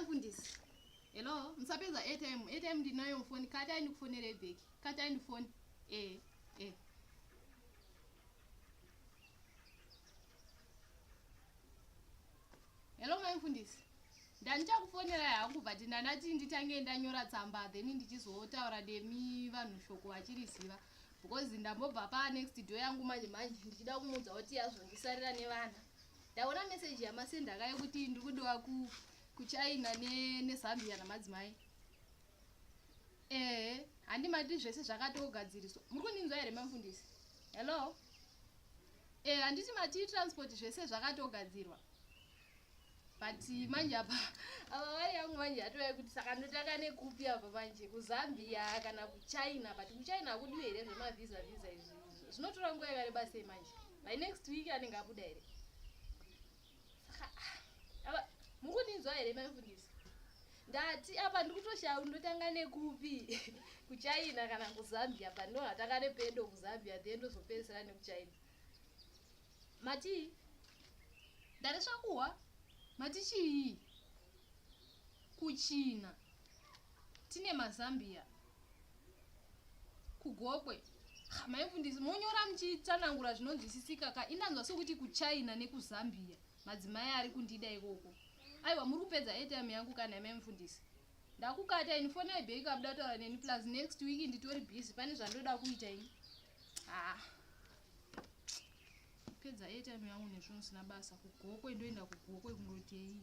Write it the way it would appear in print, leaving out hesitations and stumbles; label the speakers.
Speaker 1: Mai mfundisi. Hello, musapedza airtime. Airtime ndinayo mufoni. Katai ndikufonerei back. Katai ndifone. Eh, eh. Hello mai mfundisi. Ndandichakufonerai hangu but ndandati nditange ndanyora tsamba then ndichizotaura nemi vanhu shoko vachiriziva because ndambobva pa next door yangu manje manje ndichida kumuudza kuti yazondisarira nevana. Ndaona message yamasenda ka yekuti ndiri kudiwa ku kuchina ne neZambia namadzimai. Ehe, handi mati zvese zvakatogadziriswa. Muri kundinzwa here mamfundisi? Hello? Eh, handiti mati transport zvese zvakatogadzirwa. But manje apa apa vari yangu manje yatova kuti saka ndotanga nekupi apa manje kuZambia kana kuChina but kuChina hakudiwi here zvemavisa visa izvi zvinotora nguva yakareba sei manje by next week anenge abuda here saka ah, apa mukundinzwa here maifundisi ndati apa ndikutoshaya kuti ndotanga nekupi kuchina kana kuzambia but ndonatanga nepedo kuzambia then ndozopedzisira nekuchina matii ndaresva kuhwa mati chii kuchina tine mazambia kugokwe maifundisi monyora muchitsanangura zvinonzwisisika ka indanzwa sekuti kuchina nekuzambia madzimai ari kundida ikoko aiwa muri kupedza airtime yangu kana mai mufundisi ndakukata ini fonai bheki abuda kutaura neni plus next week nditori busy pane zvandoda kuita ini ah pedza airtime yangu nezvinhu zvisina basa kugokwe ndoenda kugokwe kundotei.